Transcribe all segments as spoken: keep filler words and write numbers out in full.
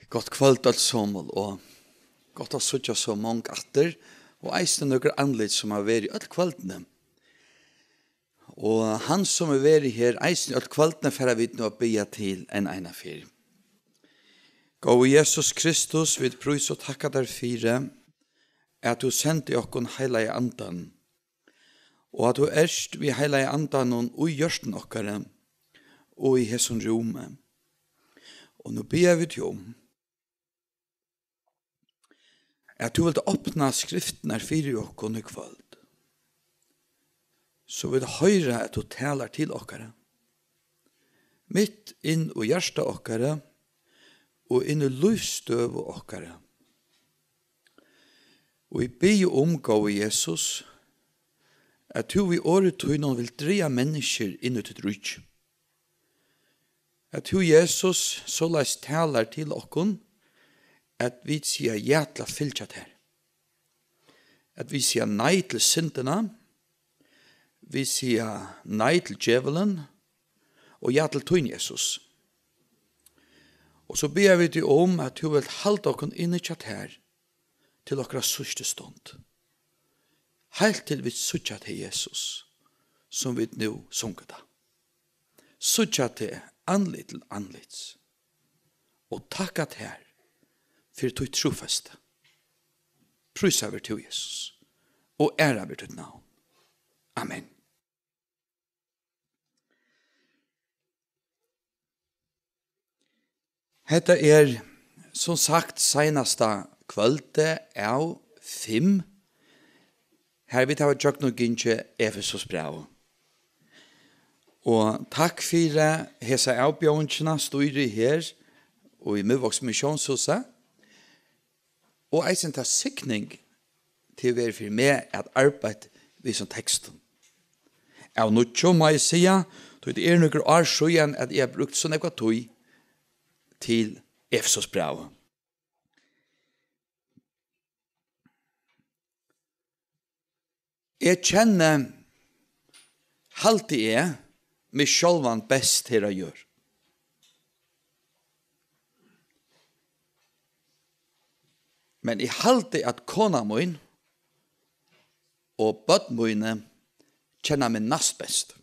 Gott kvøld, øll somul, og gott at síggja so mong aftur, og eisini nøkur andlit, sum hava verið øll kvøldini. Og hann, sum hevur verið her eisini øll kvøldini, fara vit nú at biðja til enn eina ferð. Góði Jesus Kristus, vit prísa og takka tær fyri, at tú sendi okkum Heilaga Andan, og at tú ert við Heilaga Andanum í hjørtum okkara og í hesum rúmi. Og nú biðja vit teg um, at tú vilt opna skriftirnar fyri okkum í kvøld, so vit hoyra, at tú talar til okkara, mitt inn í hjarta okkara og inn í lívsstøðu okkara. Og vit biðja um, góði Jesus, at tú við orði tínum vil draga menniskjur inn í títt ríki. At tú, Jesus, soleiðis talar til okkum, at vit siga ja til at fylgja tær. At vit siga nei til syndina, vit siga nei til djevulin, og ja til tín, Jesus. Og so biðja vit teg um, at tú vilt halda okkum inni hjá tær til okkara síðstu stund. Heilt til vit síggja teg, Jesus, sum vit nú sungu tað. Síggja teg andlit til andlits. Og takka tær fyri títt trúfesti. Prísa ver tú, Jesus, og æra ver títt navn. Amen. Hetta er, sum sagt, seinasta kvøldið av fimm, har vit hava gjøgnumgingið Efesusbrævið. Og takk fyri hesa avbjóðingina, stýrið her og í Miðvágs Missiónshúsi. Og eisini ta signing, tað verður fyri meg at arbeitt við sum tekstum. Av nýggjum, má eg siga, tí tað er nøkur ár síðan, at eg havi brúkt so nógva tíð til Efesusbrævið. Eg kenni, haldi eg, meg sjálvan best her á jørð. Men eg haldi, at kona mín og børn míni kenna meg næst best.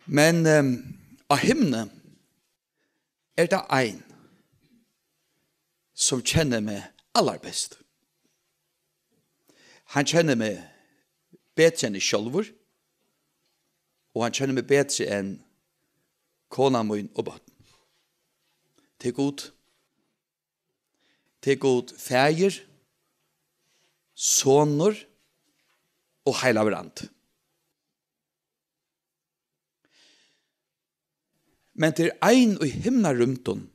Men, ehm, á himni er tað ein, sum kennir meg allarbest. Hann kennir meg betri enn eg sjálvur, og hann kennir meg betri enn kona mín og børn. Tað er Gud. Tað er Gud Faðir, Sonur og Heilagur Andi. Men tað er ein í himnarúmdum,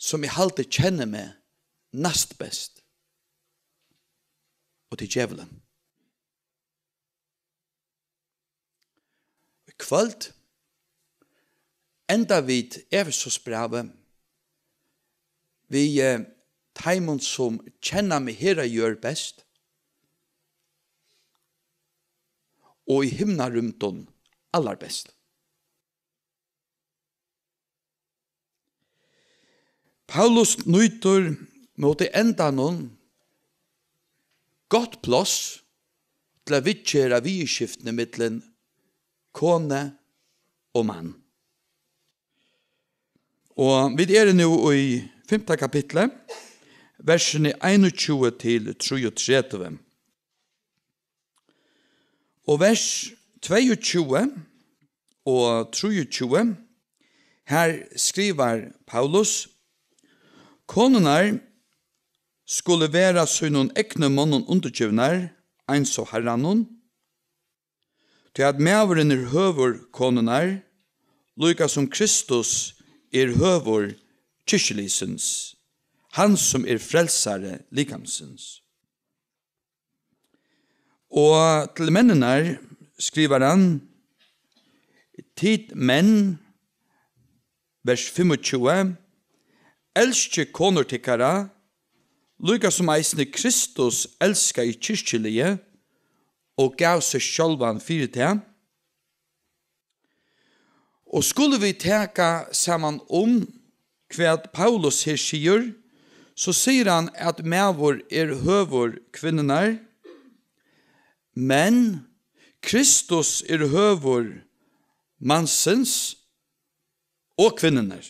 sum eg haldi kennir meg næst best, og tað er djevulin. Í kvøld enda vit Efesusbrævið við, eh, teimum, sum kenna meg her á jørð best, og í himnarúmdum allarbest. Paulus nýtir móti endanum gott pláss til at viðgera viðurskiftini millum konu og mann. Og vit eru nú í fimta kapitli, versini einogtjúgu til trýogtretivu. Og vers tveyogtjúgu og trýogtjúgu, her skrivar Paulus: Konurnar skulu vera sínum egnu monnum undirgivnar, eins og Harranum, tí at maðurin er høvur konunnar, líka sum Kristus er høvur kirkjulíðsins, hann sum er frelsari likamsins. Og til menninar skrivar hann: Tit menn, vers fimmogtjúgu, elskið konur tykkara, líka sum eisini Kristus elskaði kirkjuliðið og gav seg sjálvan fyri tað. Og skulu vit taka saman um, hvat Paulus her sigur, so sigur hann, at maður er høvur kvinnunnar, men Kristus er høvur mansins og kvinnunnar.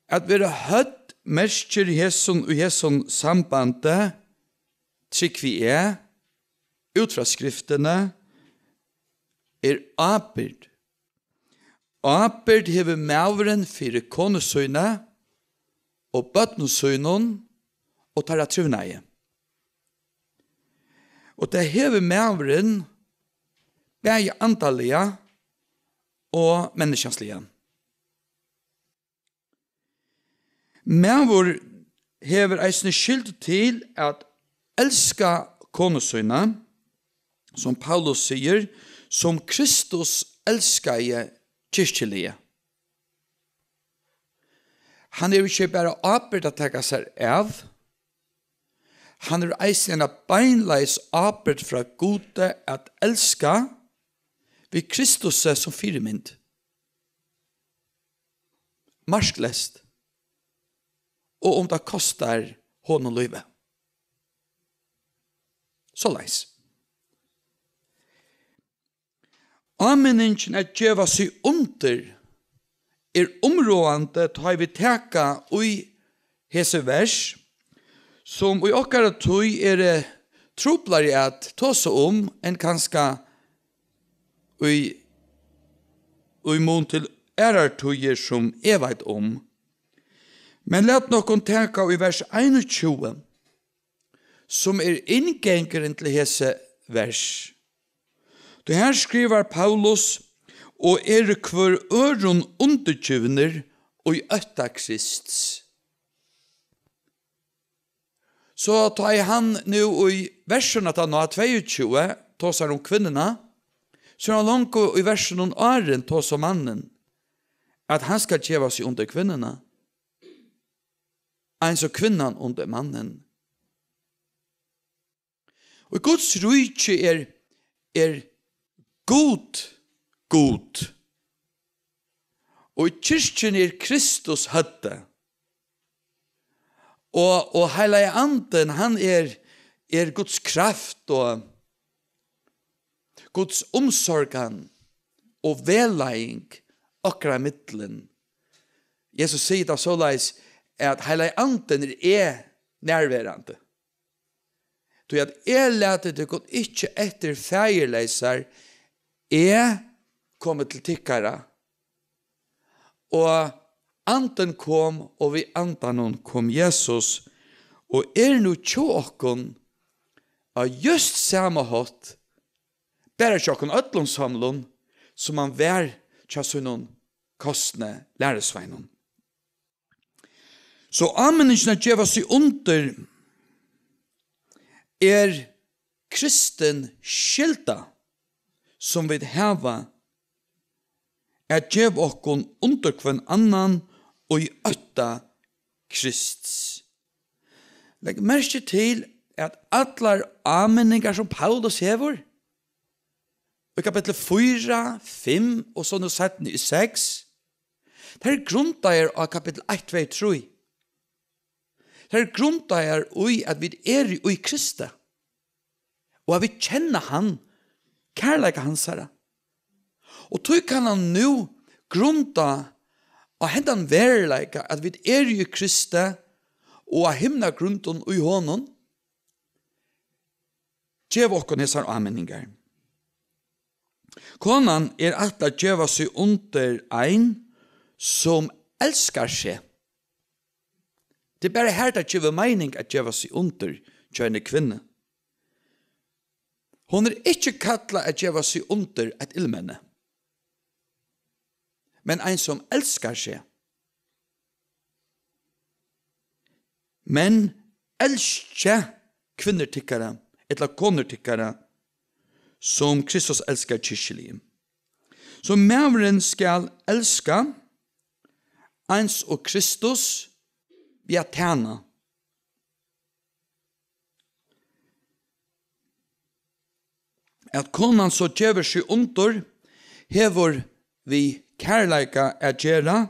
At vera høvd merkir í hesum, í hesum sambandi, trúgvi eg, út frá skriftini, er ábyrgd. Ábyrgd hevur maðurin fyri konu síni og børnum sínum og teirra trivnaði. Og tað hevur maðurin bæði andaliga og menniskjansliga. Maður hevur eisini skyldu til at elska konu sína, sum Paulus sigur, sum Kristus elskaði kirkjuliga. Hann hevur ikki bara ábyrgd at taka sær av, hann hevur eisini eina beinleiðis ábyrgd frá Gudi at elska við Kristusi sum fyrimynd. Markleyst. Og um tað kostar honum lívið. Soleiðis. Áminningin at geva seg undir er umráðandi, tá ið vit taka í hesi vers, sum í okkara tíð eru truplari at tosa um enn kanska í, í mun til aðrar tíðir, sum eg veit um. Men lat okkum taka í vers einogtjúgu, sum er inngangurin til hesi vers. Tí her skrivar Paulus: "Og eru hvør øðrum undirgivnir í ótta Krists." So tá ið hann nú í versinum, at hann á tveyogtjúgu tosar um kvinnuna, so er hann longu í versinum áðrenn tosa um mannin, at hann skal geva seg undir kvinnuna, eins og kvinnan undir mannin. Og í Guds ríki er, er Gud, Gud. Og í kirkjuni er Kristus høvdið. Og, og Heilagi Andin, hann er, er Guds kraft og Guds umsorgan og vegleiðing okkara millum. Jesus sigur tað soleiðis, at Heilagi Andin er eg nærverandi. Tí at eg lati tykkum ikki eftir faðirleysar, eg komi til tykkara. Og Andin kom, og við Andanum kom Jesus, og er nú hjá okkum á júst sama hátt, bara hjá okkum øllum samlum, sum hann var hjá sínum kostnu lærisveinum. So áminningin at geva seg undir er kristin skylda, sum vit hava, at geva okkum undir hvønn annan í ótta Krists. Legg merki til, at allar áminningar, sum Paulus hevur, í kapitli fýra, fimm og so nú seinni í seks, tær eru grundaðar á kapitli eitt, tvey, trý. Tær eru grundaðar í, at vit eru í Kristi, og at vit kenna hann, kærleika hansara. Og tí kann hann nú grunda á hendan veruleika, at vit eru í Kristi og á himnagrundum í honum, geva okkum hesar áminningar. Konan er ætlað at geva seg undir ein, sum elskar seg. Tað er bara her, tað gevur meining at geva seg undir hjá eini kvinnu. Hon er ikki kallað at geva seg undir eitt illmenni, men ein, sum elskar seg. Men elski kvinnur tykkara, ella konur tykkara, sum Kristus elskar kirkjuliðið. So maðurin skal elska, eins og Kristus, við at tæna. At konan so gevur seg undir, hevur við kærleika at gera,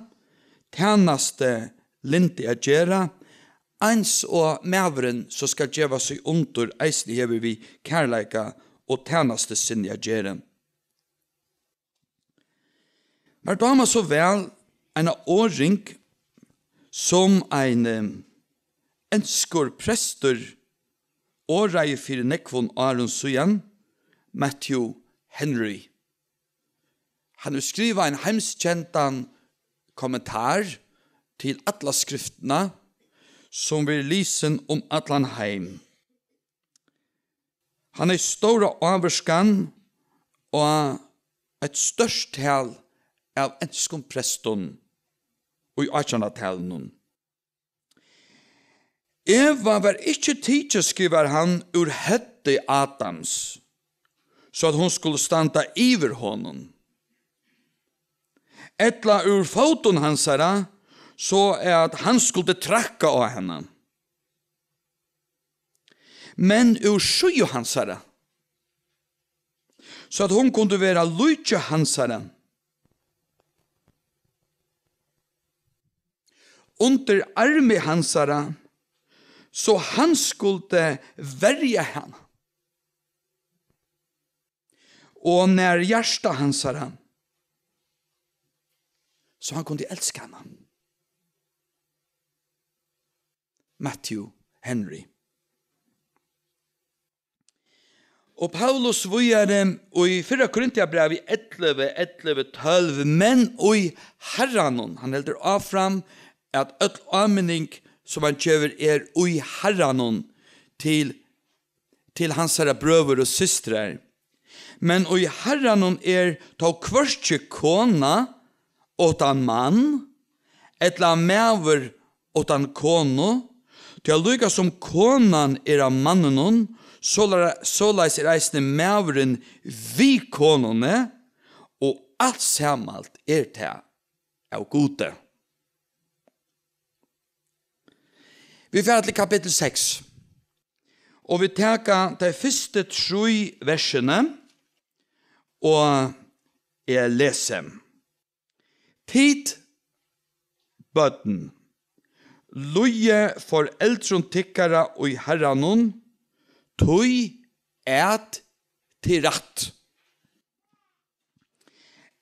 tænastulyndi at gera, eins og maðurin so skal geva seg undir, eisini hevur við kærleika og tænastusinni at gera. Mær dámar so væl eina orðing, sum ein, eh, enskur prestur orðaði fyri nógvum árum síðan, Matthew Henry. Hann hevur skrivað ein heimskendan kommentar til alla skriftina, sum verður lisin um allan heim. Hann hevði stóra ávirkan á eitt stórt tal av enskum prestum í átjandatalið. Eva var ikki tikin, skrivar hann, úr høvdi Adams, so at hon skuldi standa yvir honum, ella úr fótum hansara, so at hann skuldi traðka á hana, men úr síðu hansara, so at hon kundi vera líki hansara, undir armi hansara, so hann skuldi verja hana, og nær hjarta hansara, so hann kundi elska hana. Matthew Henry. Og Paulus víðari í fyrra Korintiabrævi ellivu, ellivu, tólv: Men í Harranum, hann heldur áfram, at øll áminning, sum hann gevur, er í Harranum til, til hansara brøður og systrar. Men í Harranum er tó hvørki kona uttan mann, ella maður uttan konu, tí at líka sum konan er av manninum, soleiðis er eisini maðurin við konuni, og alt samalt er tað av Gudi. Vit fara til kapittul seks, og vit taka tey fyrstu trý versini, og eg lesi. Tit, børn, lýðið foreldrum tykkara í Harranum, tí at tað er rætt.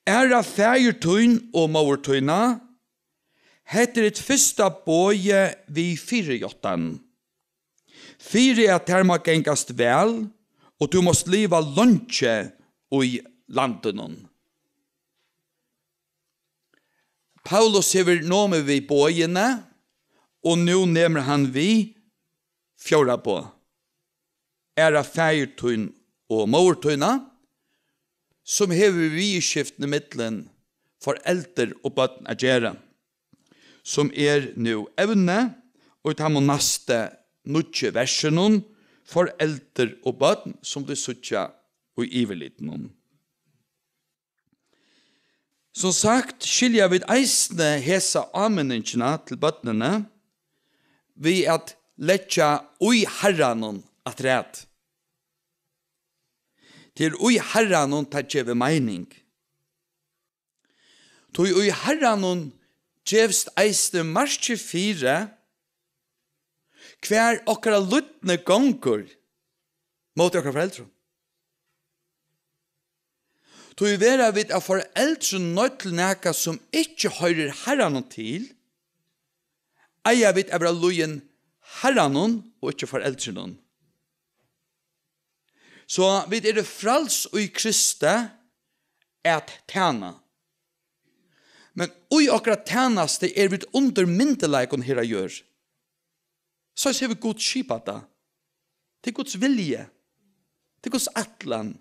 Æra faðir tín og móður tína, hetta er hitt fyrsta boðið við fyrijáttan, fyri at tær má gangast væl, og tú mást liva leingi í landinum. Paulus hevur numið við boðini, og nú nemur hann við fjórða boð. Æra faðir tín og móður tína, sum hevur við viðurskiftini millum foreldur og børn at gera, sum er nú evnið í teimum næstu níggju versunum, foreldur og børn, sum vit síggja í yvirlitinum. Sum sagt, skilja vit eisini hesa áminningina til børnini við at leggja í Harranum afturat. Tað er í Harranum, tað gevur meining. Tí í Harranum gevst eisini merki fyri, hvar okkara lýdni gongur móti okkara foreldrum. Tí verða vit av foreldrunum noydd til nakað, sum ikki hoyrir Harranum til, eiga vit at vera lýðin Harranum og ikki foreldrunum. So vit eru fræls í Kristi at tæna. Men í okkara tænastu eru vit undir myndugleikum her á jørð. Soleiðis hevur Gud skipað tað. Tað er Guds vilji. Tað er Guds ætlan.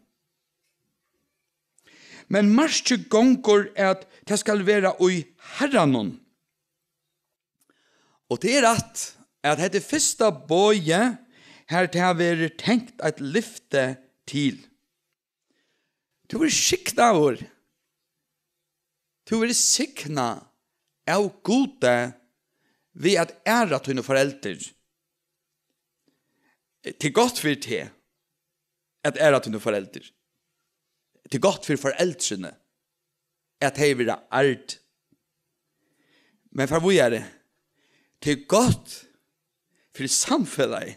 Men merkið gongur, at tað skal vera í Harranum. Og tað er rætt, at hetta er fyrsta boðið, har tað verður tengt eitt lyfti til. Tú verður signaður. Tú verður signað av Gudi við at æra tíni foreldur. Tað er gott fyri teg at æra tíni foreldur. Tað er gott fyri foreldrini, at tey verða ærd. Men far víðari. Tað er gott fyri samfelagið,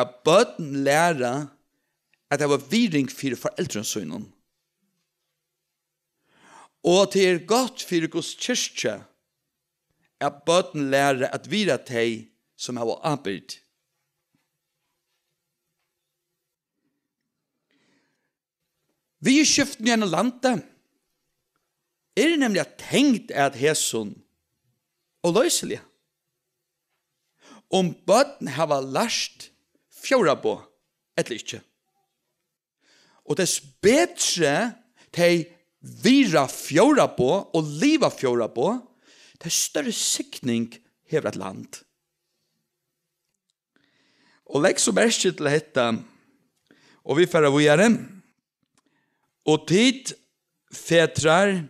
at børn læra at hava virðing fyri foreldrum sínum. Og tað er gott fyri Guds kirkju, at børn læra at virða tey, sum hava ábyrgd. Viðurskiftini í einum landi eru nemliga tengd at hesum óloysiliga. Um børn hava lært fjórða boð ella ikki. Og tess betri tey virða fjórða boð og liva fjórða boð, tess størri signing hevur eitt land. Og legg so merki til hetta, og vit fara víðari. Og tit, fedrar,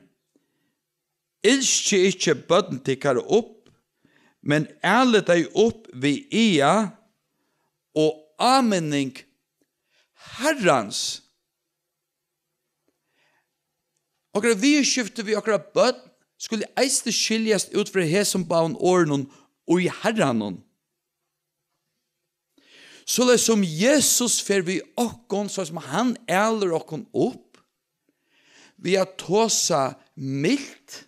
ynskið ikki børn tykkara upp, men alið tey upp við iða og áminning Harrans. Okkara viðurskifti við okkara børn skulu eisini skiljast út frá hesum báðum orðunum í Harranum. Soleiðis sum Jesus fer við okkum, so sum hann alur okkum upp, við at tosa milt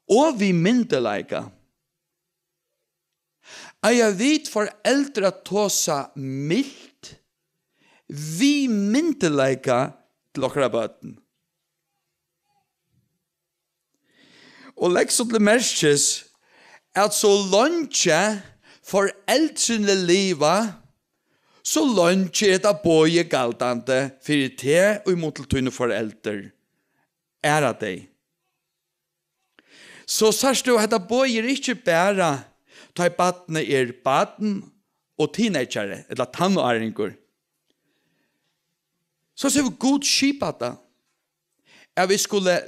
og við myndugleika. Eiga vit foreldur at tosa milt við myndugleika til okkara børn? Og legg so til merkis, at so leingi foreldrini liva, so leingi er hetta boðið galdandi fyri teg og ímóti tíni foreldur. Æra tey. So sært tú, hetta boðið er ikki bara, tá ið barnið er barn og teenageri, ella tannáringur. So hevur Gud skipað tað, at vit skulu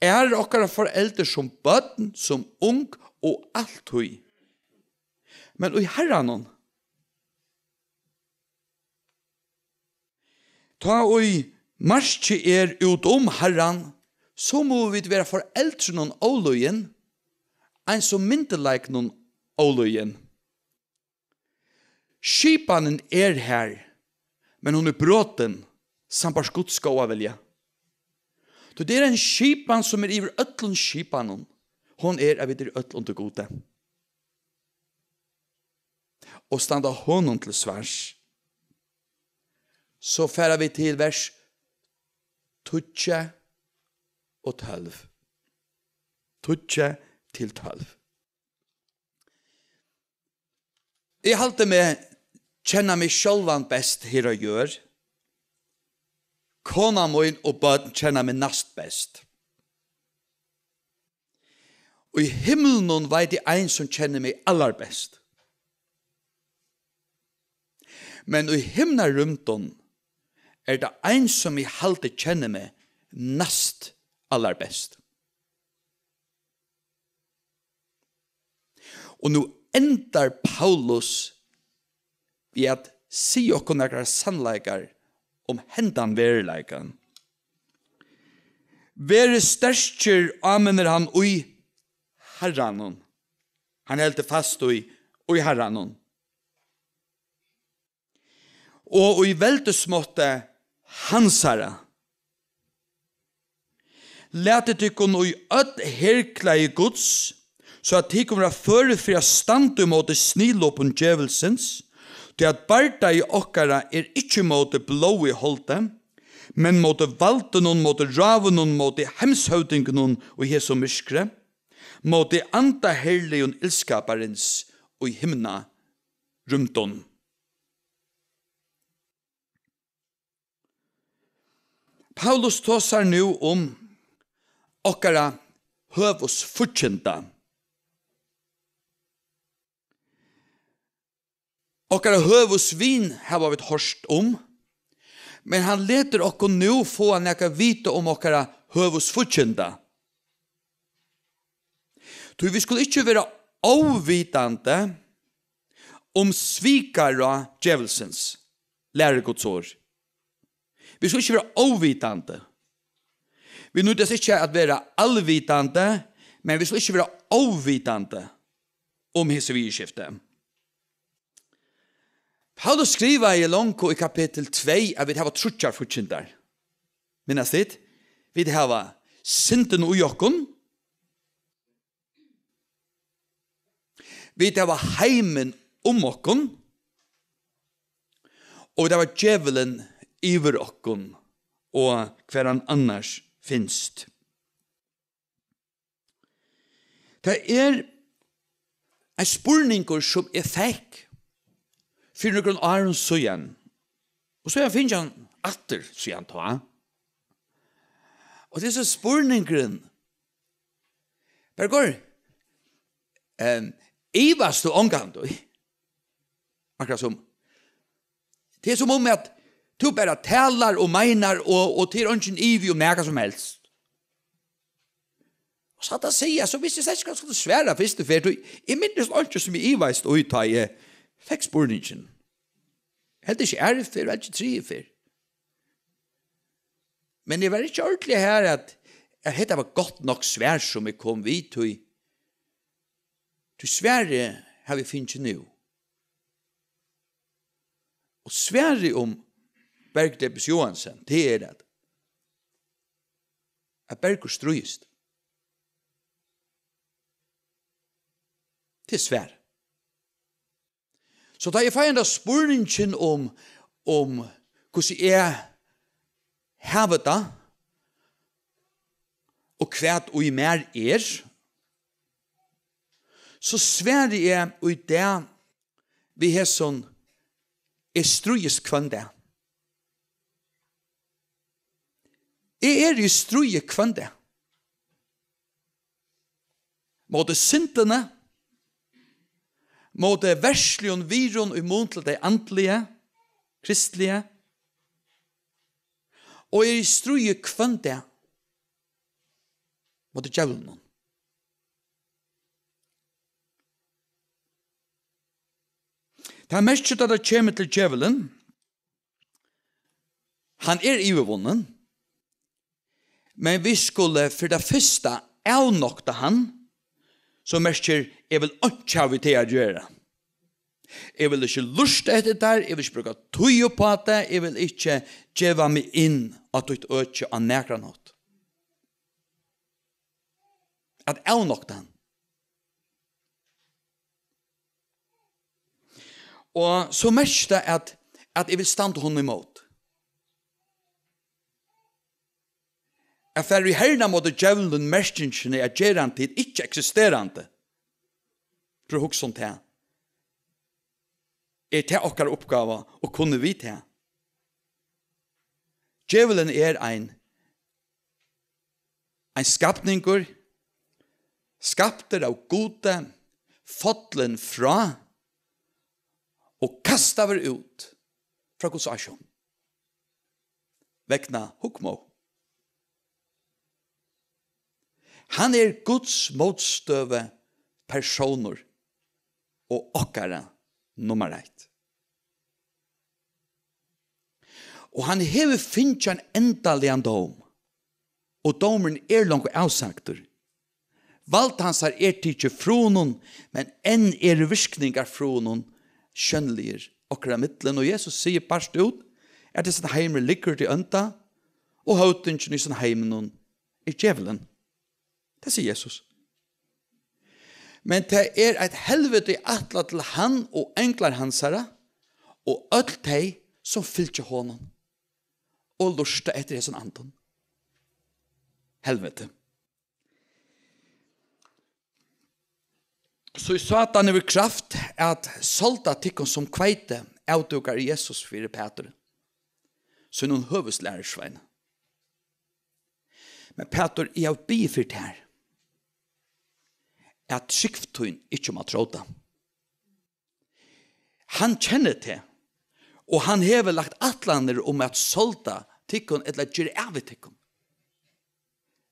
æra okkara foreldur sum børn, sum ung og altíð. Men í Harranum, tá ið markið er út um Harran, so mugu vit vera foreldrunum ólýðin, eins og myndugleikunum ólýðin. Skipanin er har, men hon er brotin, sambært Guds góða vilja. Tí tað er ein skipan, sum er yvir øllum skipanum. Hon er, at vit eru øll undir Gudi. Og standa honum til svars. So fara vit til vers tíggju og tólv. Tíggju til tólv. Eg haldi meg kenna meg sjálvan best her á jørð. Kona mín og børn kenna meg næst best. Og í himlunum veit eg ein, sum kennir meg allarbest. Men í himnarúmdum er tað ein, sum eg haldi kennir meg næst allarbest. Og nú endar Paulus við at siga okkum nakrar sannleikar um hendan veruleikan. Verið sterkir, áminnir hann, í Harranum. Hann heldur fast í, í Harranum. Og í veldismátti hansara. Latið tykkum í øll herklæði Guds, so at tykkum verða førir fyri at standa ímóti sniðlopum djevulsins, tí at bardagi okkara er ikki móti blóði og holdi, men móti valdunum, móti ráðunum, móti heimshøvdingunum í hesum myrkri, móti anda herligum illskaparins í himna rúmdum. Paulus tosar nú um okkara høvuðsfígginda. Okkara høvuðsvin hava vit hoyrt um, men hann letur okkum nú fáa nakað vita um okkara høvuðsfígginda. Tí vit skulu ikki vera óvitandi um svikaráð djevulsins, lærir Guds orð. Vit skulu ikki vera óvitandi. Vit nýtast ikki at vera alvitandi, men vit skulu ikki vera óvitandi um hesi viðurskifti. Paulus skrivaði longu í kapitul tvey, at vit hava tríggjar fíggindar. Minnast tit? Vit hava syndina í okkum, vit hava heimin um okkum, og vit hava djevulin yvir okkum, og hvar hann annars finst. Tað er ein spurningur, sum eg fekk fyri nøkrum árum síðan. Og so havi eg fingið hann aftur síðan tá. Og tað er so spurningurin, Bergur, em, ivast tú ongantíð? Akkurát sum, tað er sum um at tú bara talar og meinar, og, og tað er eingin ivi um nakað sum helst. Og satt at siga, so visti eg slett ikki, hvat eg skuldi svara fyrstu ferð, tí eg minnist einki, sum eg ivaðist í, tá eg fekk spurningin. Heldur ikki aðru ferð, og heldur ikki triðju ferð. Men eg var ikki ordiliga har, at, at hetta var gott nokk svar, sum eg kom við, tí, tí svarið havi eg fingið nú. Og svarið um Berg Debes Johansen, tað er at, at Bergur stríðist. Tað er svar. So tá eg fái henda spurningin um, um hvussu eg havi tað, og hvat í mær er, so svari eg í dag við hesum: eg stríðist hvønn dag. Eg eri í stríði hvønn dag. Móti syndini, móti verðsligum virðum í mun til tey andligu, kristligu. Og eg eri í stríði hvønn dag móti djevlinum. Tað merkir, at tað kemur til djevulin. Hann er yvirvunnin. Men vit skulu fyri tað fyrsta avnokta hann, sum merkir, eg vil einki hava við teg at gera. Eg vil ikki lurta eftir tær, eg vil ikki brúka tíð upp á tað, eg vil ikki geva meg inn á títt øki á nakran hátt. At avnokta hann. Og so merkir tað, at, at eg vil standa honum ímót. At fara í herna móti djevlinum, merkingin er at gera hann til ikki eksisterandi. Prøv at hugsa um tað. Er tað okkara uppgáva, og kunnu vit tað? Djevulin er ein, ein skapningur, skaptur av Gudi, fallin frá og kastaður út frá Guds ásjón vegna hugmóð. Hann er Guds mótstøðu persónur og okkara nummar eitt. Og hann hevur fingið ein endaligan dóm, og dómurin er longu avsagdur. Vald hansara er tikið frá honum, men enn eru virkningar frá honum sjónligir okkara millum. Og Jesus sigur bart út, at hesin heimur liggur til ónda, og høvdingin í hesum heiminum er djevulin. Tað sigur Jesus. Men tað er eitt helviti ætlað til hann og englar hansara og øll tey, sum fylgja honum og lurta eftir hesum andum. Helviti. So Satan hevur kraft at solda tykkum sum hveiti, avdúkar Jesus fyri Pætur, sínum høvuðslærisveini. Men Pætur, eg havi biðið fyri tær, at trúgv tín ikki má tróta. Hann kennir teg, og hann hevur lagt ætlanir um at solda tykkum ella gera av við tykkum.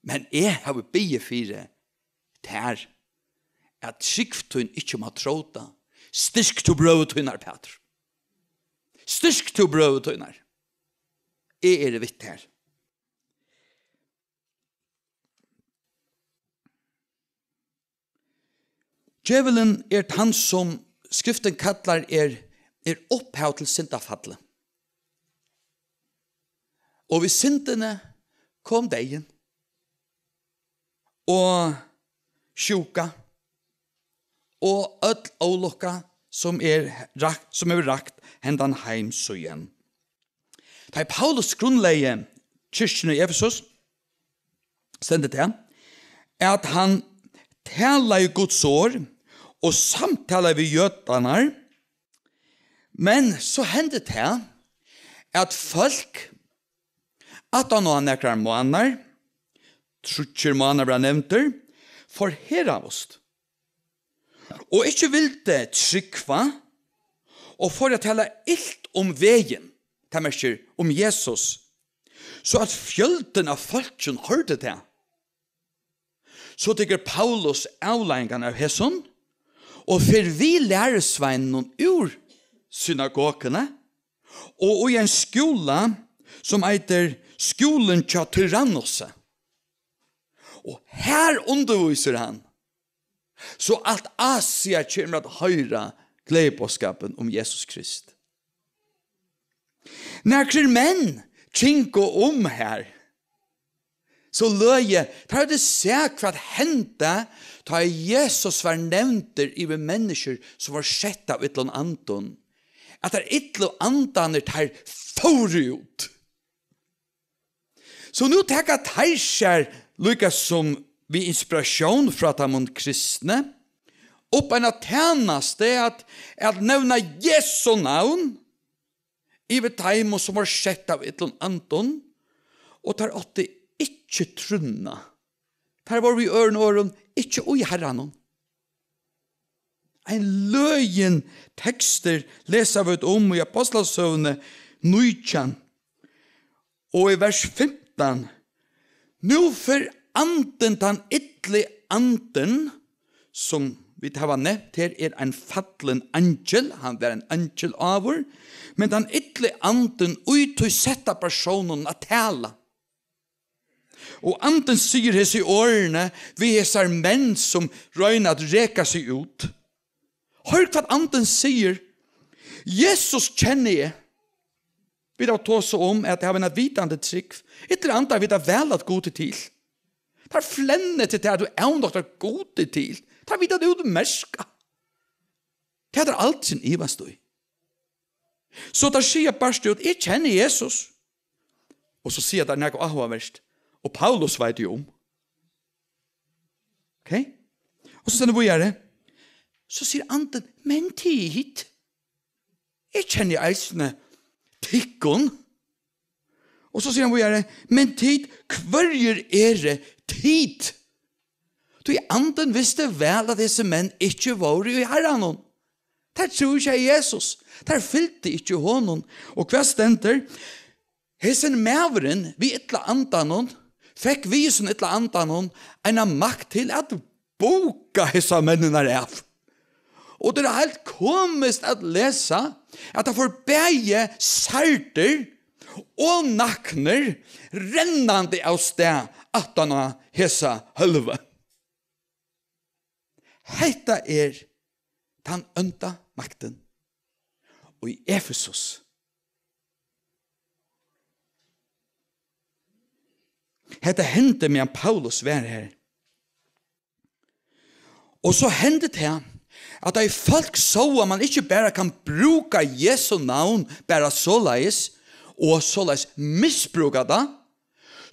Men eg havi biðið fyri tær, at trúgv tín ikki má tróta. Styrk tú brøður tínar, Pætur. Styrk tú brøður tínar. eg eri við tær. Djevulin er tann, sum Skriftin kallar er, er upphav til syndafallið. Og við syndini kom deyðin og sjúka og øll ólukka, sum er rakt, sum hevur rakt hendan heim síðan. Tá ið Paulus grundlegði kirkjuna í Efesus, stendur tað, at hann talaði Guds orð og samtalaði við jødarnar, men so hendi tað, at fólk, aftan á nakrar mánaðar, tríggir mánaðar verða nevndir, forherðaðust og ikki vildu trúgva og fóru at tala ilt um vegin, tað merkir um Jesus, so at fjøldin av fólkinum hoyrdi tað. So tekur Paulus avleiðingarnar av hesum og fer við lærisveinunum úr synagoguni og í ein skúla, sum eitur Skúlin hjá Tyrannusi. Og her undirvísir hann, so alt Asia kemur at hoyra gleðiboðskapin um Jesus Krist. Nakrir menn kingu um her, so løgið, teir høvdu sæð, hvat henda, tá ið Jesus var nevndur yvir menniskjur, sum var sett av illum andum, at teir illu andarnir, teir fóru út. So nú taka teir sær, líka sum við inspiratión frá teimum kristnu, upp eina tænastu at, at nevna Jesu navn yvir teimum, sum var sett av illum andum, og teir áttu ikki trúnna. Teir vóru við øðrum orðum ikki í Harranum. Ein løgin tekstur lesa vit um í Apostlasøguni nítjan og í vers fimtan. Nú fer andin, tann illi andin, sum vit hava nevnt her, er ein fallin eingil, hann var ein eingil áður, men tann illi andin í tí setta persónum at tala. Og andin sigur hesi orðini við hesar menn sum royna at reka seg út. Hoyr hvat andin sigur. Jesus kenni eg. Vit hava tosað um at hava eina vitandi trúgv. Illir andar vita væl at Gud er til. Teir flenna eftir tað at tú avnoktar Gud er til. Teir vita tað útmerkað. Tað er teir aldrin ivast í. So teir siga bart út, eg kenni Jesus. Og so siga teir nakað áhugavert. Og Paulus veit jú um. Ok? Og so stendur víðari. So sigur andin, men tit, eg kenni eisini tykkum. Og so sigur hann víðari, men tit, hvørjir eru tit? Tí andin visti væl, at hesi menn ikki vóru í Harranum. Teir trúðu ikki á Jesus. Teir fylgdu ikki honum. Og hvat stendur? Hesin maðurin við illa andanum fekk við hesum illa andanum eina makt til at búka hesar menninar av. Og tað er heilt komiskt at lesa, at hann fór bæði særdir og naknir rennandi av stað aftan á hesa hólvu. Hetta er tann ónda maktin í Efesus. Hetta hendi, meðan Paulus var her. Og so hendi tað, at tá ið fólk sóu, at man ikki bara kann brúka Jesu navn bara soleiðis, og soleiðis misbrúka tað,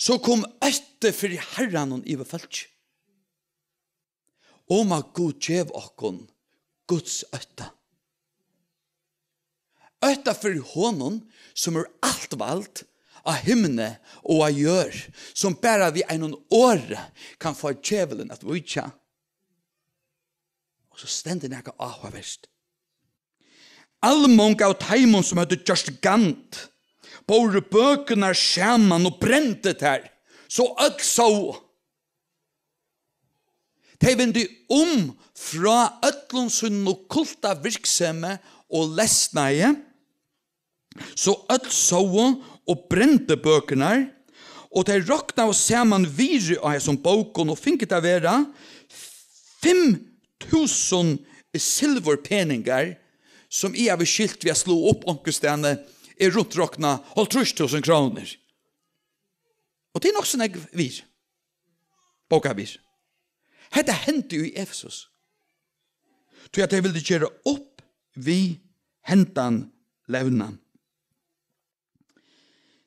so kom ótti fyri Harranum yvir fólkið. Um at Gud gev okkum Guds ótta. Ótta fyri honum, sum hevur alt vald á himni og á jørð, sum bara við einum orði kann fáa djevulin at víkja. Og so stendur nakað áhugavert. Almong av teimum, sum høvdu gjørt gand, bóru bøkurnar saman og brendu tær, so øll sóu. Tey vendu um frá øllum sínum okkulta virksemi og lesnaði, So øll sóu og brendu bøkurnar, og tey roknaðu saman virðið á hesum bókum og fingu tað vera fimm túsund silvurpeningar, sum eg havi skilt við at sláa upp onkustaðni, er runt roknað hálvtrýss túsund krónur. Og tað er nokk so nógv virði. Bókavirði. Hetta hendi í Efesus. Tí at tey vildu gera upp við hendan levnan.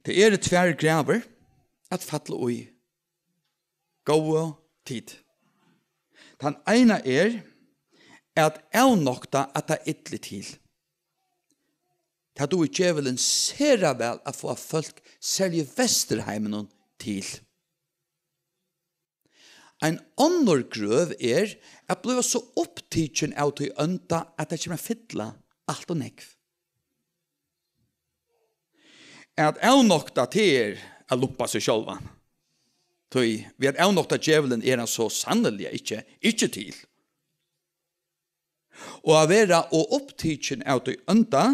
Tað eru tvær grævur at falla í. Góða tíð. Tann eina er at avnokta, at tað illir til. Tað dugir djevulin sera væl at fáa fólk, serliga í Vesturheiminum, til. Ein onnur grøv er at blíva so upptikin av tí ónda, at tað kemur at fylla alt ov nógv. At avnokta, tað er at lumpa seg sjálvan. Tí við at avnokta djevulin er hann so sanniliga ikki, ikki til. Og at vera ov upptikin av tí ónda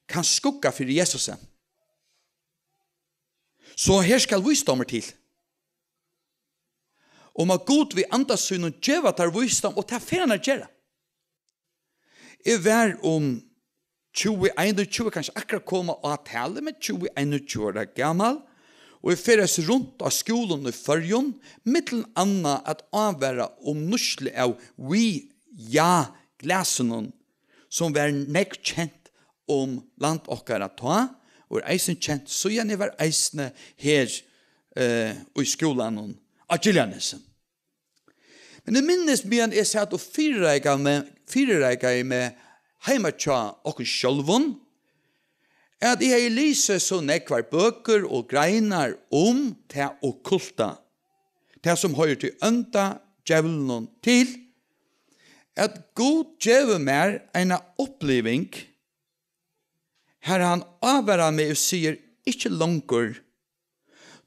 kann skugga fyri Jesusi. So her skal vísdómur til. Um at Gud við anda sínum geva tær vísdóm, og tað fer hann at gera. Eg var um tjúgu einogtjúgu, kanska akkurát koma á talið, men tjúgu einogtjúgu ára gamal, og eg ferðaðist runt á skúlum í Føroyum, millum annað at ávara um nýtslu av Ouija-glasinum, sum var nógv kent um land okkara tá, og er eisini kent síðan eg var eisini her, eh, í skúlanum á Giljanesi. Men eg minnist, meðan eg sat og fyrireikaði meg, fyrireikaði meg heima hjá okkum sjálvum, at eg hevði lisið so nógvar bøkur og greinar um tað okkulta, tað sum hoyrir tí ónda djevlinum til, at Gud gevur mær eina uppliving, har hann ávarar meg og sigur: "Ikki longur."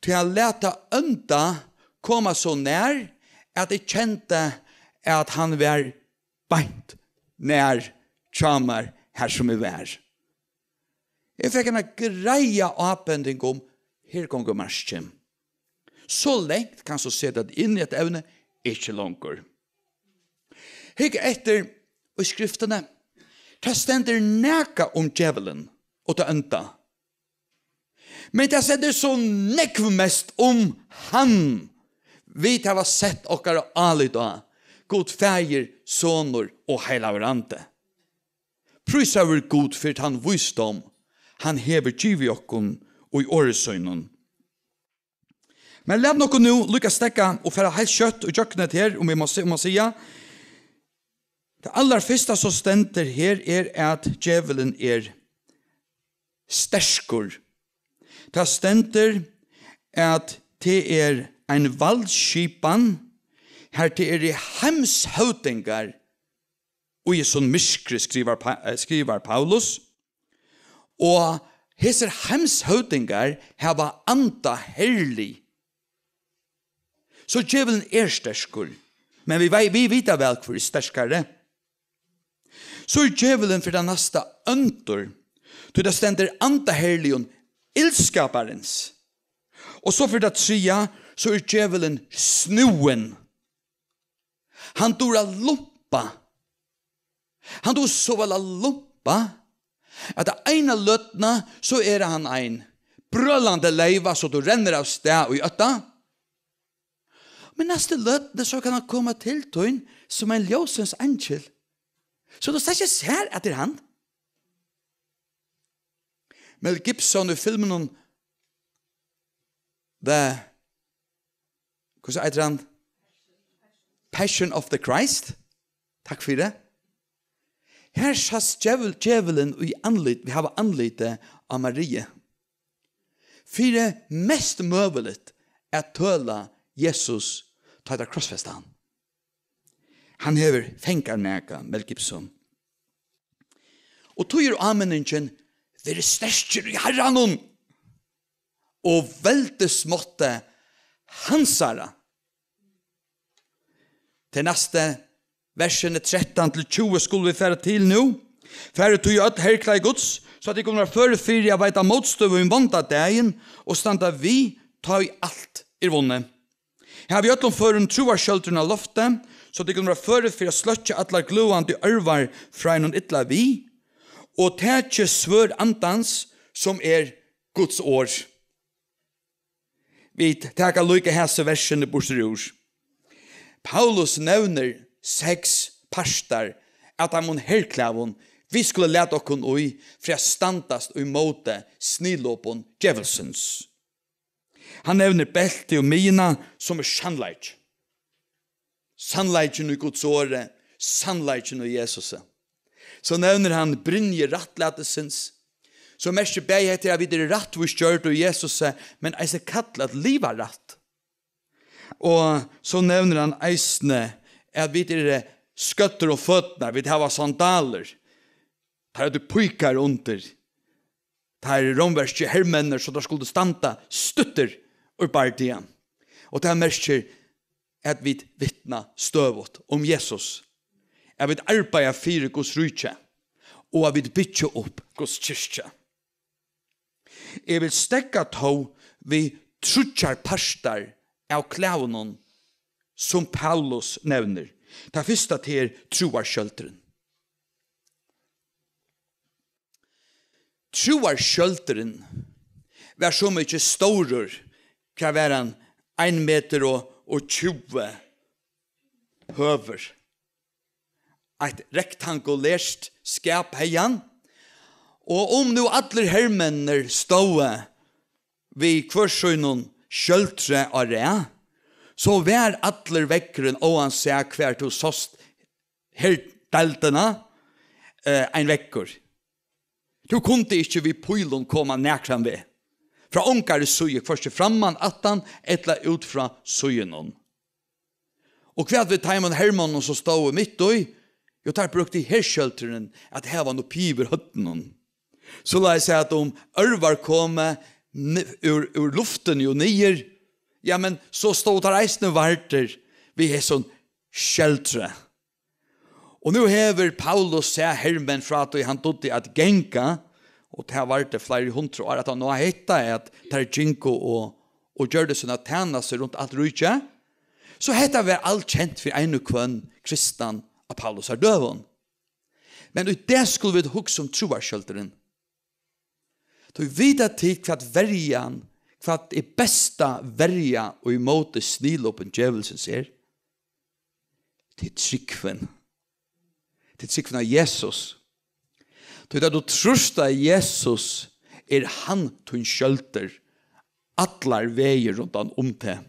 Tí hann læt tað ónda koma so nær, at eg kendi, at hann var beint nær hjá mær, har sum eg var. Eg fekk eina greiða ábending um, her gongur markin. So langt kanst tú seta teg inn í eitt evni, ikki longur. Hygg eftir í skriftini. Tað stendur nakað um djevulin og tað ónda. Men tað stendur so nógv mest um hann, vit hava sett okkara álit á, Gud Faðir, Sonur og Heilagur Andi. Prísaður Gud fyri tann vísdóm, hann hevur givið okkum í orði sínum. Men lat okkum nú líka steðga og fara heilt skjótt í gjøgnum hetta her, um eg má si-, má siga. Tað allarfyrsta, sum stendur her, er, at djevulin er sterkur. Tað stendur, at tað er ein valdskipan, har tað eru heimshøvdingar í hesum myrkri, skrivar Pa-, eh, skrivar Paulus. Og hesir heimshøvdingar hava anda herlig. So djevulin er sterkur, men vit vei-, vit vita væl, hvør er sterkari. So er djevulin fyri tað næsta óndur, tí tað stendur andaherligum illskaparins. Og so fyri tað triðja, so er djevulin snúin. Hann dugir at lumpa. Hann dugir so væl at lumpa, at ta eina løtuna, so er hann ein brølandi leyva, so tú rennur av stað í ótta. Men næstu løtuni, so kann hann koma til tín sum ein ljósins eingil. So tú sært ikki, at tað er hann. Mel Gibson í filminum The, hvussu eitur hann? Passion of the Christ. Takk fyri. Her sæst djevul-, djevulin í andlit, vit hava andlitið á Marie. Fyri mest møguligt at tøla Jesus, tá teir krossfesta hann. Hann hevur fangað nakað, Mel Gibson. Og tí er áminningin: "Verið sterkir í Harranum og veldismátti hansara." Tey næstu versini trettan til tjúgu skulu vit fara til nú. "Farið tí í øll herklæði Guds, so at tit kunnu vera førir fyri at veita mótstøðu í vonda dagin og standa við, tá ið alt er vunnið. Havið í øllum førum trúarskjøldruna á lofti, so at tit kunnu vera førir fyri at sløkkja allar gløðandi ørvar frá hinum illa við, og takið svørð Andans, sum er Guds orð. Vit taka líka hasi versini burtur úr. Paulus nevnir seks partar av teimum herklæðum, vit skulu lata okkum í fyri at standast í móti sniðlopum djevulsins. Hann nevnir beltið um miðjuna, sum er sannleiki. Sannleikin í Guds orði, sannleikin í Jesusi. So nevnir hann brynju rættlætisins, so merkir bæði hetta, at vit eru rættvís gjørd í Jesusi, men eisini kallað at liva rætt. Og so nevnir hann eisini, at vit eru skøddir um føturnar, vit hava sandalur. Teir høvdu píkar undir. Teir rómversku hermenninir, so teir skuldu standa stuttir í bardaga. Og tað merkir, at vit vitna støðugt um Jesus, at vit arbeiða fyri Guds ríki, og at vit byggja upp Guds kirkju. Eg vil steðga tó við tríggjar partar av klæðunum, sum Paulus nevnir. Tað fyrsta, tað er trúarskjøldurin. Trúarskjøldurin var so mikið stórur, hvat var hann, ein metur og, og tjúgu høgur. Eitt rektangulert skap hevði hann, og um nú allir hermenninir stóðu við hvør sínum skjøldri á rað, so var allur veggurin, óansæð hvar tú sást herdeildina, eh, ein veggur. Tú kundi ikki við pílum koma nakran veg, frá ongari síðu, hvørki framman, aftan ella út frá síðunum. Og hvat við teimum hermonnum, sum stóðu mitt í? Jú, teir brúktu herskjøldurin at hava hann uppi yvir høvdinum. Soleiðis at um ørvar komu ni-, úr, úr luftini og niður, ja, men so stóðu teir eisini vardir við hesum skjøldri. Og nú hevur Paulus sæð hermenn frá tí hann dugdi at ganga, og tað vardi fleiri hundrað ár, at hann nú hetta, at teir gingu og, og gjørdu sína tænastu runt alt ríkið. So hetta var alt kent fyri ein og hvønn kristan á Paulusar døgum. Men í dag skulu vit hugsa um trúarskjøldurin. Tí vita tit, hvat verjan, hvat er besta verja í móti sniðlopum djevulsins er? Tað er trúgvin. Tað er trúgvin á Jesus. Tí tá tú trýrt á Jesus, er hann tín skjøldur allar vegir rundan um teg.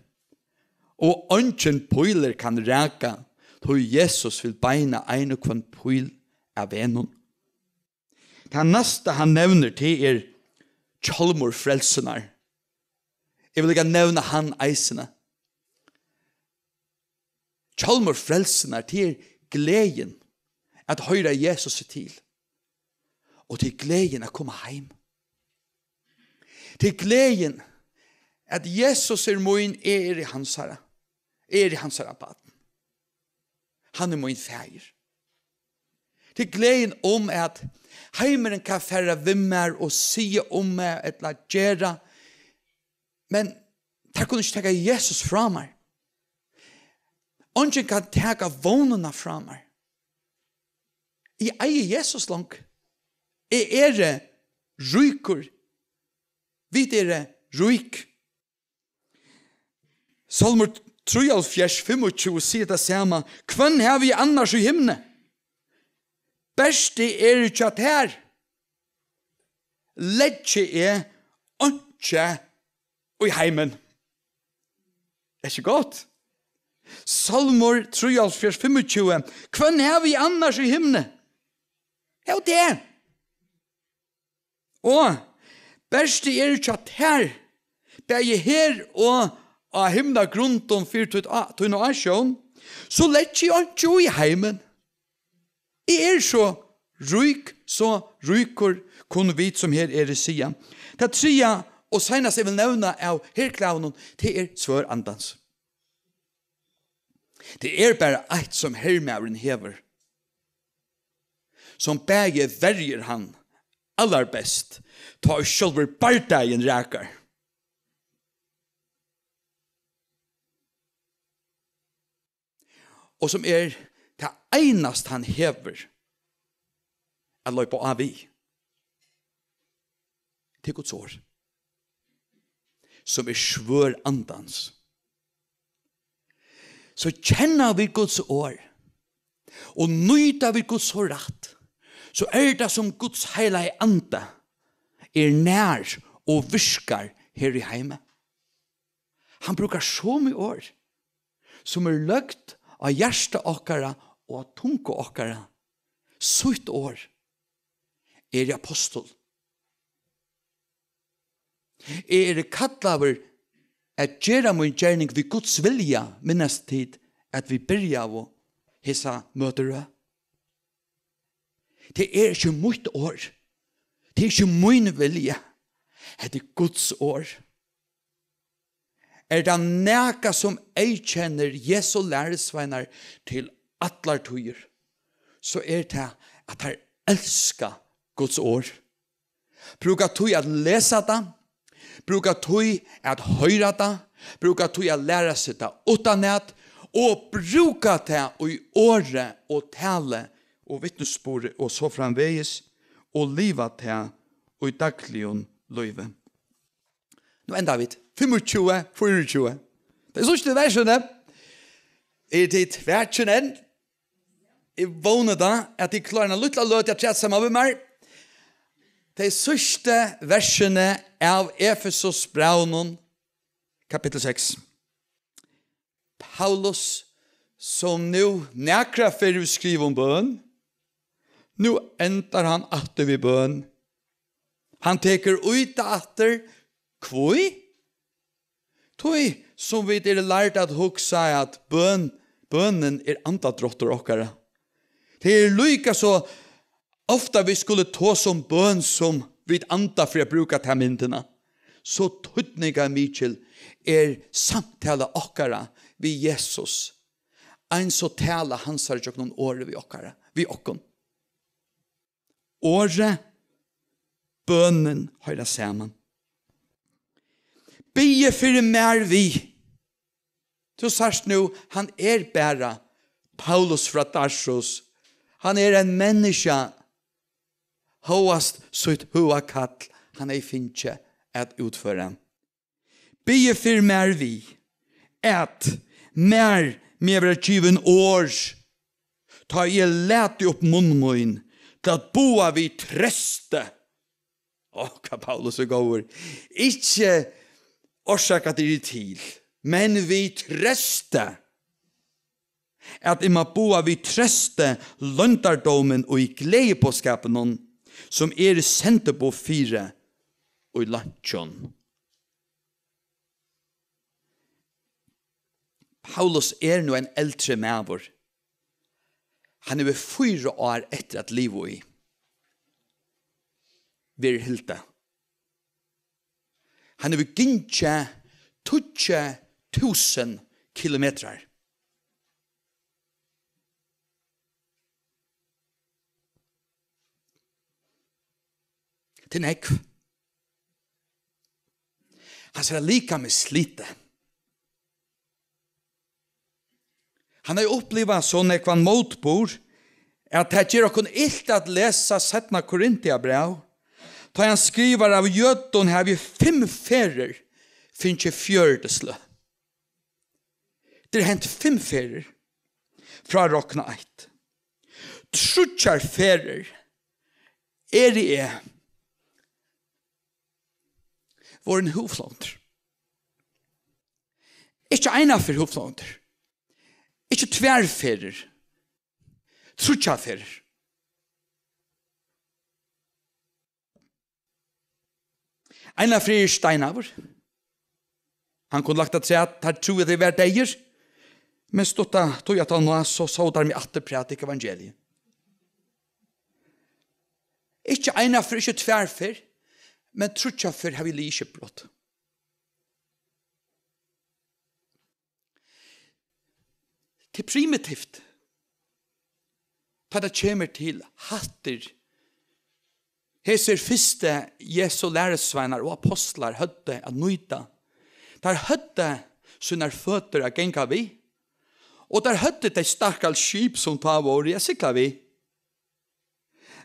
Og eingin pílur kann raka, tí Jesus vil beina ein og hvønn píl av vegnum. Tað næsta, hann nevnir, tað er hjálmur frelsunnar. Eg vil líka nevna hann eisini. Hjálmur frelsunnar, tað er gleðin at hoyra Jesus til. Og tað er gleðin at koma heim. Tað er gleðin at Jesus er mín, eg eri hansara. Eg eri hansara barn. Hann er mín faðir. Tað er gleðin um, at heimurin kann fara við mær og siga um meg ella gera, men teir kunnu ikki taka Jesus frá mær. Eingin kann taka vónina frá mær. Eg eigi Jesus longu. Eg eri ríkur. Vit eru rík. Sálmur trýoghálvfjerðs, fimmogtjúgu sigur tað sama: "Hvønn havi eg annars í himni? Bert eg eri hjá tær, leggi eg einki í heimin." Er ikki gott? Sálmur trýoghálvfjerðs, fimmogtjúgu: "Hvønn havi eg annars í himni?" Jú, teg. Og bert eg eri hjá tær, bæði her og á himnagrundum fyri títt á-, tína ásjón, so leggi eg einki í heimin. Eg eri so rík, so ríkur, kunnu vit, sum her eru, siga. Tað triðja og seinasta, eg vil nevna av herklæðunum, tað er svørð Andans. Tað er bara eitt, sum hermaðurin hevur, sum bæði verjir hann allarbest, tá ið sjálvur bardagin rakar. Og sum er tað einasta, hann hevur at loypa á við. Tað er Guds orð, sum er svørð Andans. So kenna vit Guds orð, og nýta vit Guds orð rætt, so er tað sum Guds heilagi Andi er nær og virkar her í heimi. Hann brúkar somu orð, sum er løgd á hjarta okkara og á tungu okkara. Sítt orð. Eg eri apostul. Eg eri kallaður at gera mín gerning við Guds vilja, minnast tit, at vit byrjaðu hesa møtirøð. Tað er ikki mítt orð. Tað er ikki mín vilja. Hetta er Guds orð. Er tað nakað, sum eyðkennir Jesu lærisveinar til allar tíðir, so er tað, at teir elska Guds orð. Brúka tíð at lesa tað, brúka tíð at hoyra tað, brúka tíð at læra seg tað uttanat, og brúka tað í orði og talu og vitnisburði og so framvegis, og liva tað í dagligum lívi. Nú enda vit. Fimmogtjúgu, fýraogtjúgu. Tey síðstu versini. Eru tit vakin enn? Eg vóni tá, at tit klára eina lítla løtu at træta saman við mær. Tey síðstu versini av Efesusbrævinum, kapittul seks. Paulus, sum nú nakrar ferð hevur skrivað um bøn, nú endar hann aftur við bøn. Hann tekur í tað aftur. Hví? Tí sum vit eru lærd at hugsa, at bøn, bønin er andadráttur okkara. Tað er líka so ofta vit skulu tosa um bøn sum vit anda, fyri at brúka ta myndina. So týdningarmikil er samtala okkara við Jesus, eins og tala hansara gjøgnum orðið við okkara, við okkum. Orðið, bønin hoyra saman. Biðið fyri mær við. Tú sært nú, hann er bara Paulus frá Tarsus. Hann er ein menniskja, hóast sítt høga kall, hann hevði fingið at útføra. Biðið fyri mær við, at mær, mær verða givin orð, tá eg lati upp munn mín til at boða við treysti. Ó, hvat Paulus er góður. Ikki orsaka, at eg eri til, men við treysti, at eg má boða við treysti loyndardómin í gleðiboðskapinum, sum eg eri sendiboð fyri í leinkjum. Paulus er nú ein eldri maður. Hann hevur fýra ár eftir at liva í. Verður hildið. Hann hevur gingið tíggju túsund kilometrar. Tað er nógv. Hansara likam er slitið. Hann hevur upplivað so nógvan mótburð, at tað ger okkum ilt at lesa seinna Korintbræv, tá hann skrivar: Av jødum havi eg fimm ferðir fingið fjøruti sløg. Tað er hent fimm ferðir, frá rokna eitt. Tríggjar ferðir eri eg vorðin húðflóttur. Ikki eina ferð húðflóttur. Ikki tvær ferðir. Tríggjar ferðir. Eina ferð eri eg steinaður. Hann kundi lagt afturat, teir trúðu, at eg var deyður. Men stutta tíð aftaná, so sóu teir meg aftur prædika evangeliið. Ikki eina ferð, ikki tvær ferð, men tríggjar ferð havi eg ligið í skipubrot. Tað er primitivt, tá tað kemur til hættir, hesir fyrstu Jesu lærisveinar og apostlar høvdu at nýta. Teir høvdu sínar føtur at ganga við, og teir høvdu tey stakkals skip, sum tá vóru at sigla við.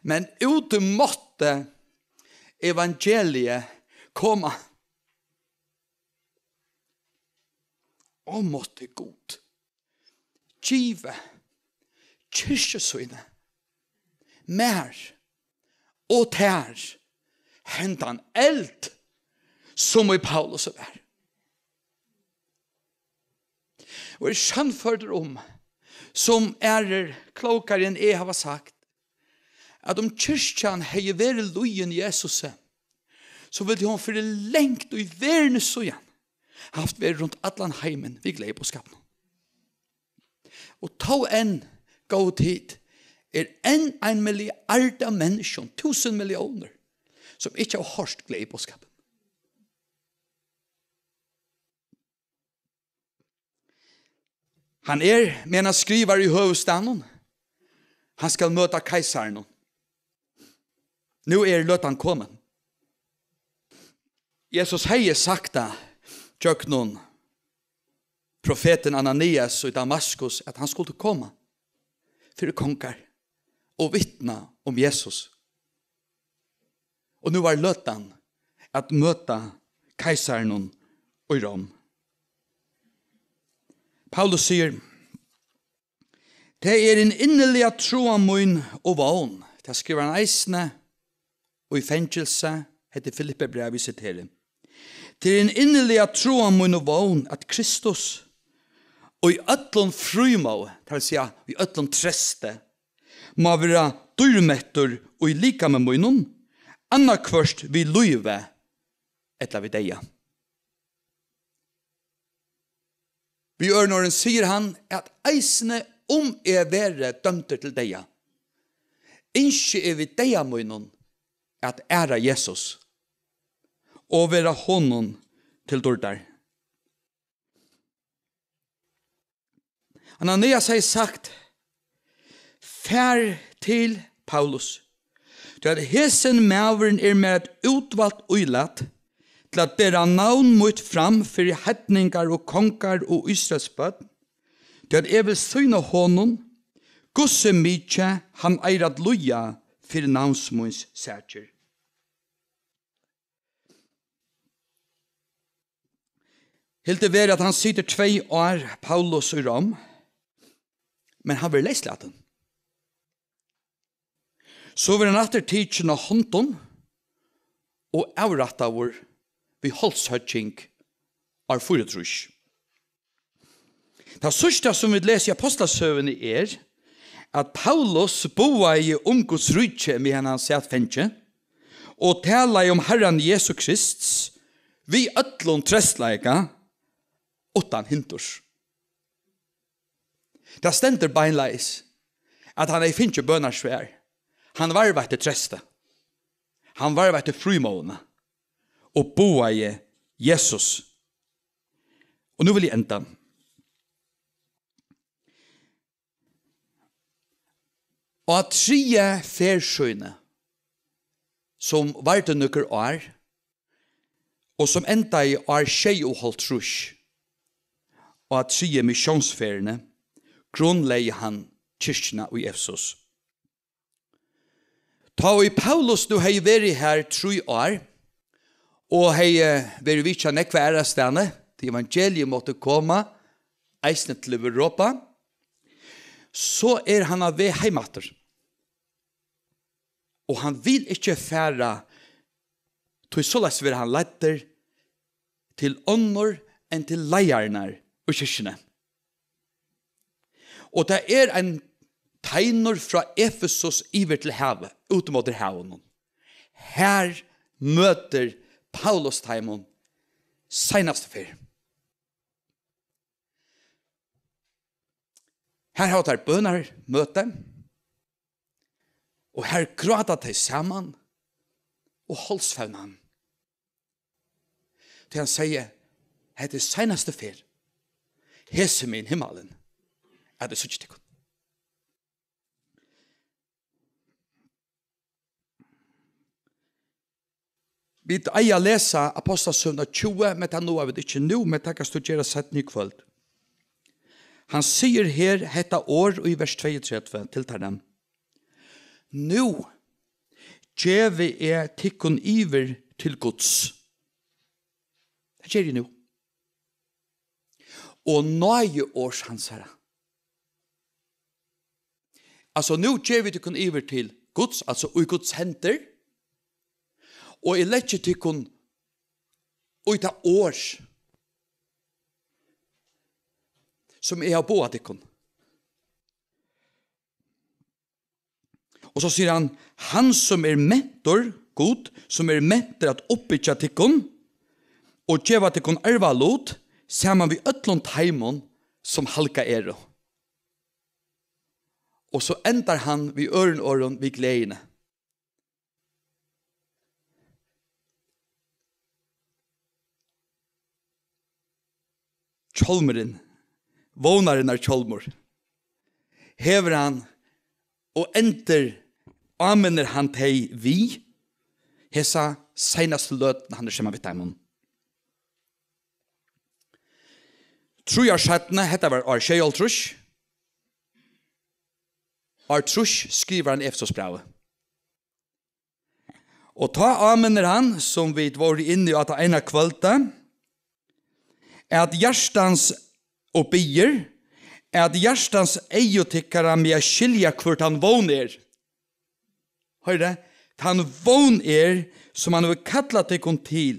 Men út mátti evangeliið koma. Og mátti Gud giva kirkju síni, mær og tær, hendan eld, sum í Paulus var. Og er sannførdur um, sum aðrir klókari enn eg hava sagt, at um kirkjan hevði verið lýðin Jesusi, so vildi hon fyri langt í verðini síðan havt verið runt allan heimin við gleðiboðskapinum. Og tó enn, góðu tit, er enn ein milliard av menniskjum, túsund milliónir, sum ikki hava hoyrt gleðiboðskapin. Hann er, meðan hann skrivar, í høvuðsstaðnum. Hann skal møta keisaranum. Nú er løtan komin. Jesus hevði sagt tað gjøgnum profetin Ananias í Damaskus, at hann skuldi koma fyri kongar og vitna um Jesus. Og nú var løtan at møta keisaranum í Rom. Paulus sigur: "Tað er ein inniliga trúa mín og vón." Tað skrivar hann eisini í fangilsi, hetta er Filippibrævið, eg siteri. "Tað er ein inniliga trúa mín og vón, at Kristus í øllum frímóði, tað vil siga í øllum treysti, má vera dýrmettur í likami mínum, annaðhvørt við lívi ella við deyða." Við øðrum orðum sigur hann, at eisini um eg verði dømdur til deyða, ynski eg við deyða mínum at æra Jesus og vera honum til dýrdar. Ananias hevði sagt: "Far til Paulus, tí at hesin maðurin er mær eitt útvalt ílat til at bera navn mítt fram fyri heidningar og kongar og Ísraels børn, tí at eg vil sýna honum, hvussu mikið hann eigur at líða fyri navns míns sakir." Hildið verður, at hann situr tvey ár, Paulus, í Rom, men hann verður leyslatin. So verður hann aftur tikin á hondum og avrættaður við hálshøgging ár fýraogtrýss. Tað síðsta, sum vit lesa í Apostlasøguni, er, at Paulus boðaði um Guds ríki, meðan hann sat fangi, og talaði um Harran Jesu Krist við øllum treystleika uttan hindurs. Tað stendur beinleiðis, at hann hevði fingið bønarsvar. Hann varðveitti treysti. Hann varðveitti frímóðina og boðaði Jesus. Og nú vil eg enda. Á triðju ferð síni, sum vardi nøkur ár, og sum endaði ár sjeyoghálvtrýss, á triðju missiónsferðini, grundlegði hann kirkjuna í Efesus. Tá ið Paulus nú hevði verið har trý ár, og hevði verið vitjað nógv aðrastaðni, tí evangeliið mátti koma eisini til Europa, so er hann á veg heim aftur. Og hann vil ikki fara, tí soleiðis verður hann leiddur til onnur enn til leiðararnar í kirkjuni. Og tað er ein teinur frá Efesus yvir til havið, út móti havinum. Har møtir Paulus teimum seinastu ferð. Har hava teir bønarmøti, og har gráta tey saman og hálsfevna hann. Tí hann segði: "Hetta er seinastu ferð, hesi megin himmalin, at eg síggi tykkum." Vit eiga at lesa Ápostlasøguna tjúgu, men tað náa vit ikki nú, men tað kanst tú gera seinni í kvøld. Hann sigur her hetta orð í vers tveyogtretivu til teirra: Nú gevi eg tykkum yvir til Guds. Tað geri eg nú. Og náði orðs hansara. Altso, nú gevi eg tykkum yvir til Guds, altso í Guds hendur, og eg leggi tykkum í tað orð, sum eg havi boðað tykkum. Og so sigur hann: Hann sum er mentur, Gud, sum er mentur at uppbyggja tykkum og geva tykkum arvalut saman við øllum teimum, sum halgað eru. Og so endar hann við øðrum orðum við gleðini. Hjálmurin, vónarinnar hjálmur, hevur hann, og endur áminnir hann tey við hesa seinastu løtuna, hann er saman við teimum. Trý ár seinni, hetta var ár sjeyoghálvtrýss, ár trýss skrivar hann Efesusbrævið. Og tá áminnir hann, sum vit vóru inni á tað eina kvøldið, at hjartans, og biður, at hjartans eygu tykkara mega skilja, hvør tann vón er. Hoyr, tann vón er, sum hann hevur kallað tykkum til,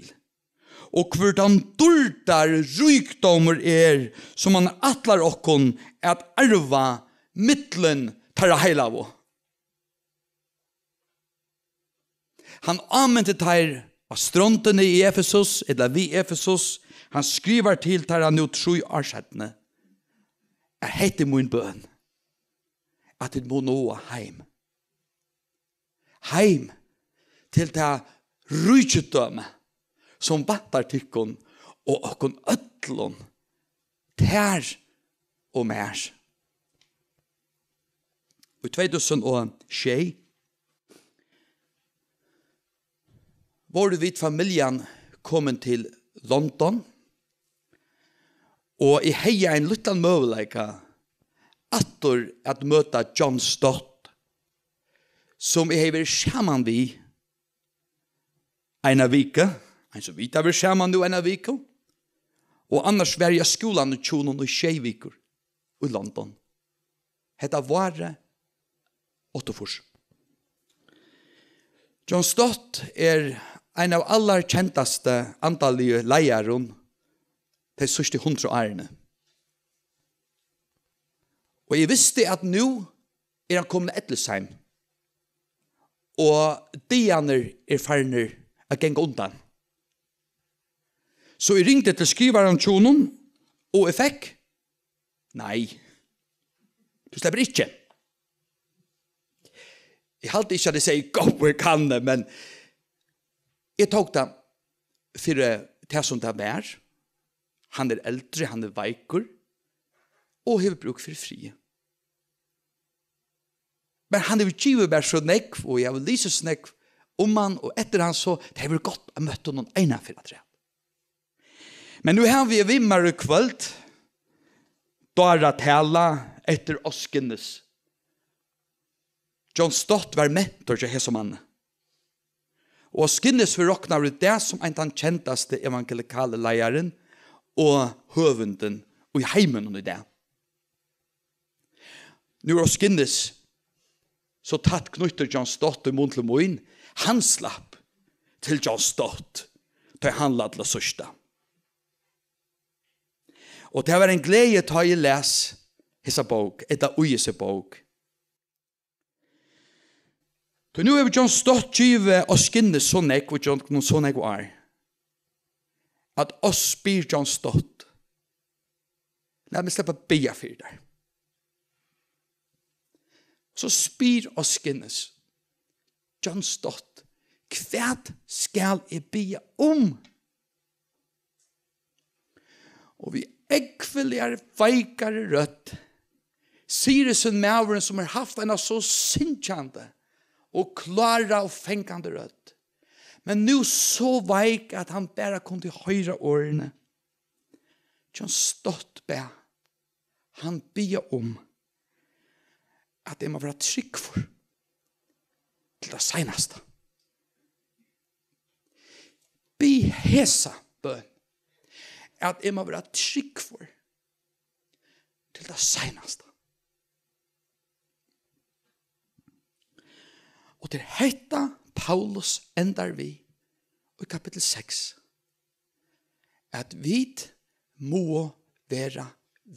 og hvør tann dýrdar ríkdómur er, sum hann ætlar okkum at arva millum teirra heilagu. Hann áminti teir á strondini í Efesus, ella við Efesus. Hann skrivar til teirra nú trý ár seinni, at hetta er mín bøn, at tit mugu náa heim. Heim til tað ríkidømi, sum væntar tykkum og okkum øllum, tær og mær. Í tvey túsund og sjey vóru vit, familjan, komin til London, og eg hevði ein lítlan møguleika aftur at møta John Stott, sum eg hevði verið saman við eina viku, eins og vit hava verið saman nú eina viku, og annars var eg á skúlanum hjá honum í sjey vikur í London. Hetta várið áttaogfýrs. John Stott er ein av allarkendastu andaligu leiðarum tey síðstu hundrað árini. Og eg visti, at nú er hann komin á ellisheim, og dagarnir eru farnir at ganga undan. So eg ringdi til skrivaran hjá honum, og eg fekk: Nei, tú sleppur ikki. Eg haldi ikki, at eg segði: Góði kann, men eg tók tað fyri tað, sum tað var. Hann er eldri, hann er veikur og hevur brúk fyri friði. Men hann hevur givið mær so nógv, og eg havi lisið so nógv um hann, og eftir hann, so tað hevur verið gott at møtt honum eina ferð afturat. Men nú havi eg við mær í kvøld Dáralið eftir Os Guinness. John Stott var mentor hjá hesum manni. Og Os Guinness verður roknaður í dag sum ein tann kendasti evangelikali leiðarin og høvundin í heiminum í dag. Nú er Os Guinness so tætt knýttur John Stott í mun til mín. Hann slapp til John Stott, tá hann lá til at sísta. Og tað var ein gleði, tá eg las hesa bók, ella í hesi bók. Tí nú hevur John Stott givið Os Guinness so nógv, og gjøgnum so nógv ár, at Os spyr John Stott: Lat meg sleppa at biðja fyri tær. So spyr Os Guinness: John Stott, hvat skal eg biðja um? Og við ógvuliga veikari rødd sigur hesin maðurin, sum hevur havt eina so syngjandi og klára og fangandi rødd: Men nú so veik, at hann bara kundi hoyra orðini. John Stott bað. Hann biðja um, at eg má vera trúgvur til tað seinasta. Bið hesa bøn, at eg má vera trúgvur til tað seinasta. Og til hetta Paulus endar við í kapittul seks, at vit mugu vera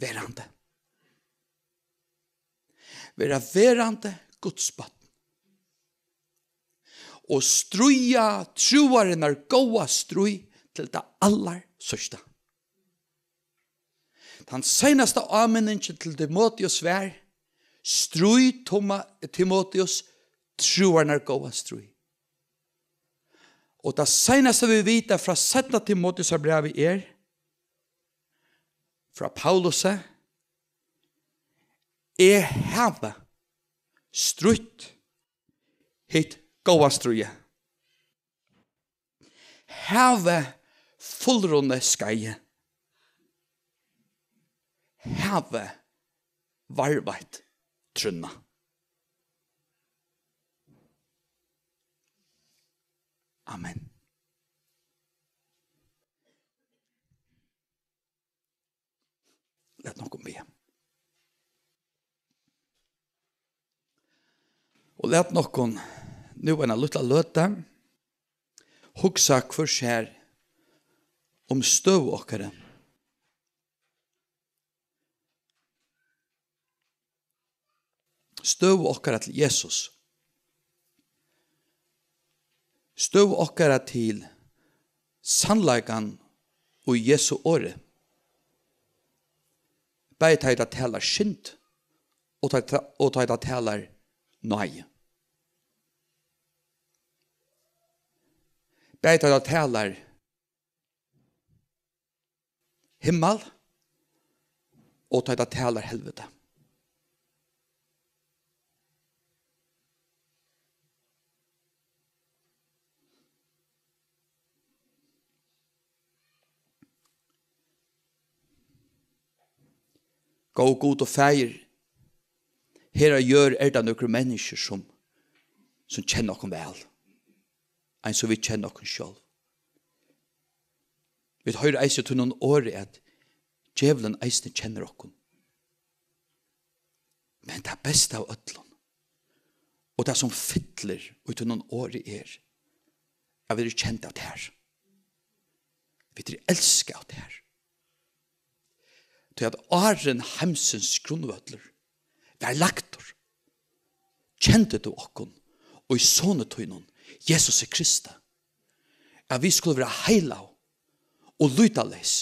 verandi. Vera verandi Guds børn. Og stríða trúarinnar góða stríð til tað allarsíðsta. Tann seinasta áminningin til Timoteus var: Stríð, Toma-, Timoteus, trúarinnar góða stríð. Og tað seinasta vit vita frá seinna Timoteusarbrævi er, frá Paulusi: Eg havi strítt hitt góða stríðið. Havi fullrunnið skeiðið. Havi varðveitt trúnna. Amen. Lat okkum biðja. Og lat okkum nú eina lítla løtu hugsa hvør sær um støðu okkara. Støðu okkara til Jesus. Støðu okkara til sannleikan í Jesu orði. Bæði tá ið tað talar synd, og tá, og tá ið tað talar náði. Bæði tá ið tað talar himmal, og tá ið tað talar helvita. Góði Gud og Faðir, her á jørð er tað nøkur menniskju, sum, sum kenna okkum væl, eins og vit kenna okkum sjálv. Vit hoyra eisini í tínum orði, at djevulin eisini kennir okkum. Men tað besta av øllum, og tað, sum fyllir í tínum orði, er, at vit eru kend av tær. Vit eru elskað av tær. Tí at áðrenn heimsins grundvøllur var lagdur, kendi tú okkum og í Soni tínum, Jesusi Kristi, at vit skulu vera heilag og lýtaleys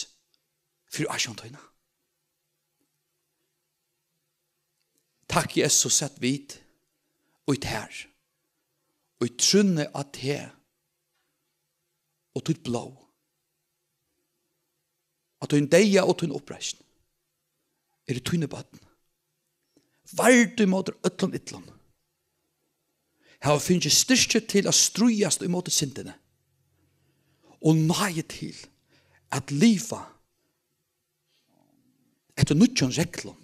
fyri ásjón tína. Takk, Jesus, at vit í tær, í trúnni á teg og títt blóð, á tín deyða og tín uppreisn, eru tíni børn, vard ímóti øllum illum, hava fingið styrki til at stríðast ímóti syndini og náði til at liva eftir nýggjum reglum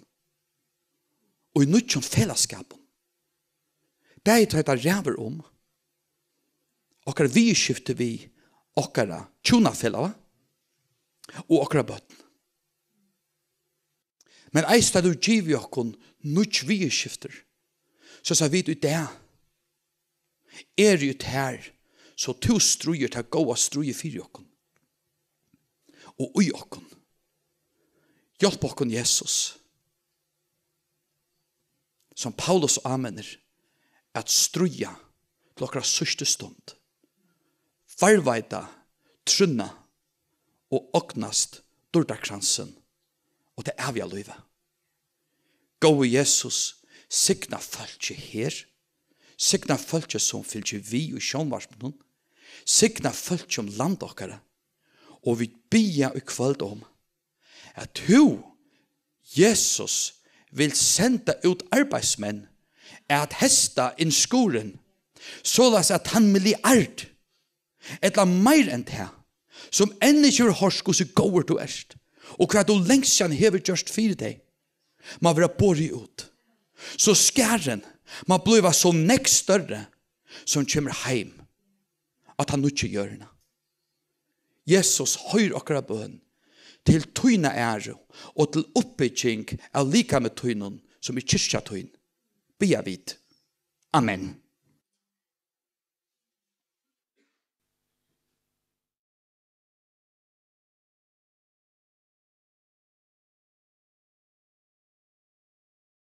og í nýggjum felagsskapum. Bæði tá ið tað ræður um okkara viðurskifti við okkara hjúnafelaga og okkara børn. Men eisini tá tú givið okkum nýggj viðurskifti, so at vit í dag eru í tær, so tú stríðir tað góða stríðið fyri okkum og í okkum. Hjálp okkum, Jesus, sum Paulus áminnir, at stríða til okkara síðstu stund, varðveita trúnna og ognast dýrdarkransin og tað æviga lívið. Góði Jesus, signa fólkið her, signa fólkið, sum fylgir við í sjónvarpinum, signa fólkið um land okkara, og vit biðja í kvøld um, at tú, Jesus, vil senda út arbeiðsmenn at heysta inn skurðin, soleiðis at tann milliard, ella meir enn tað, sum enn ikki hevur hoyrt, hvussu góður tú ert, og hvat tú langt síðan hevur gjørt fyri tey, má vera borið út, so skarin má blíva so nógv størri, sum kemur heim á ta nýggju jørðina. Jesus, hoyr okkara bøn til tína æru og til uppbygging av likami tínum, sum er kirkja tín. Biðja vit. Amen.